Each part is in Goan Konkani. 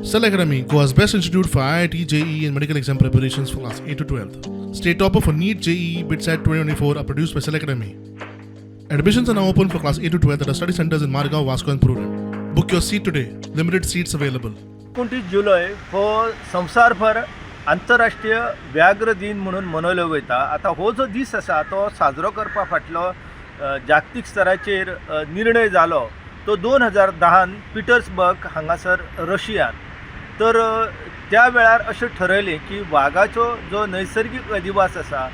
Cell Academy, Goa's best institute for IIT, JEE, and medical exam preparations for class 8 to 12. State topper for NEET, JEE, BITSAT 2024 are produced by Cell Academy. Admissions are now open for class 8 to 12 at our study centers in Margao, Vasco, and Prudent. Book your seat today. Limited seats available. 29 जुलय हो संवसारभर आंतरराष्ट्रीय व्याघ्र दिन म्हणून मनयलो वयता. आतां हो जो दीस आसा तो साजरो करपा फाटलो जागतीक स्तराचेर निर्णय जालो तो 2010न पिटर्सबर्ग हांगासर रशियान. तर त्या वेळार अशें ठरयलें की वागाचो जो नैसर्गीक अधिवास आसा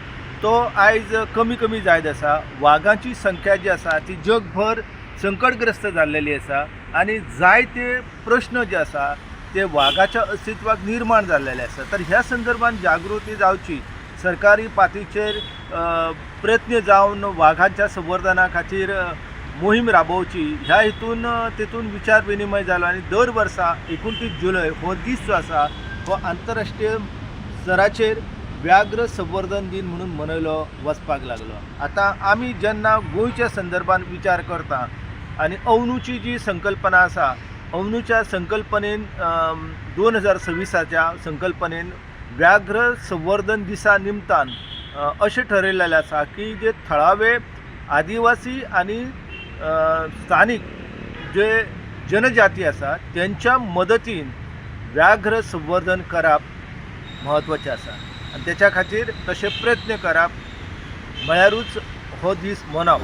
तो आयज कमी कमी जायत आसा. वागांची संख्या जी आसा ती जगभर संकटग्रस्त जाल्लेली आसा आनी जायते प्रश्न जे आसा ते वागाच्या अस्तित्वाक निर्माण जाल्लेले आसा. तर ह्या संदर्भात जागृती जावची, सरकारी पातळीचेर प्रयत्न जावन वागांच्या संवर्धना खातीर मोहीम राबोवची, ह्या हितून तितून विचार विनिमय जालो आनी दर वर्सा 29 जुलय हो दीस जो आसा हो आंतरराष्ट्रीय स्तराचेर व्याघ्र संवर्धन दिन म्हणून मनयलो वचपाक लागलो. आतां आमी जेन्ना गोंयच्या संदर्भात विचार करता आनी अंदूची जी संकल्पना आसा, अंदूच्या संकल्पनेन, 2026च्या संकल्पनेन व्याघ्र संवर्धन दिसा निमतान अशें ठरयलेलें आसा की जे थळावे आदिवासी आनी स्थानीक जे जनजाती आसा तेंच्या मदतीन व्याघ्र संवर्धन करप म्हत्वाचें आसा आनी तेच्या खातीर तशे प्रयत्न करप म्हळ्यारूच हो दीस मनप.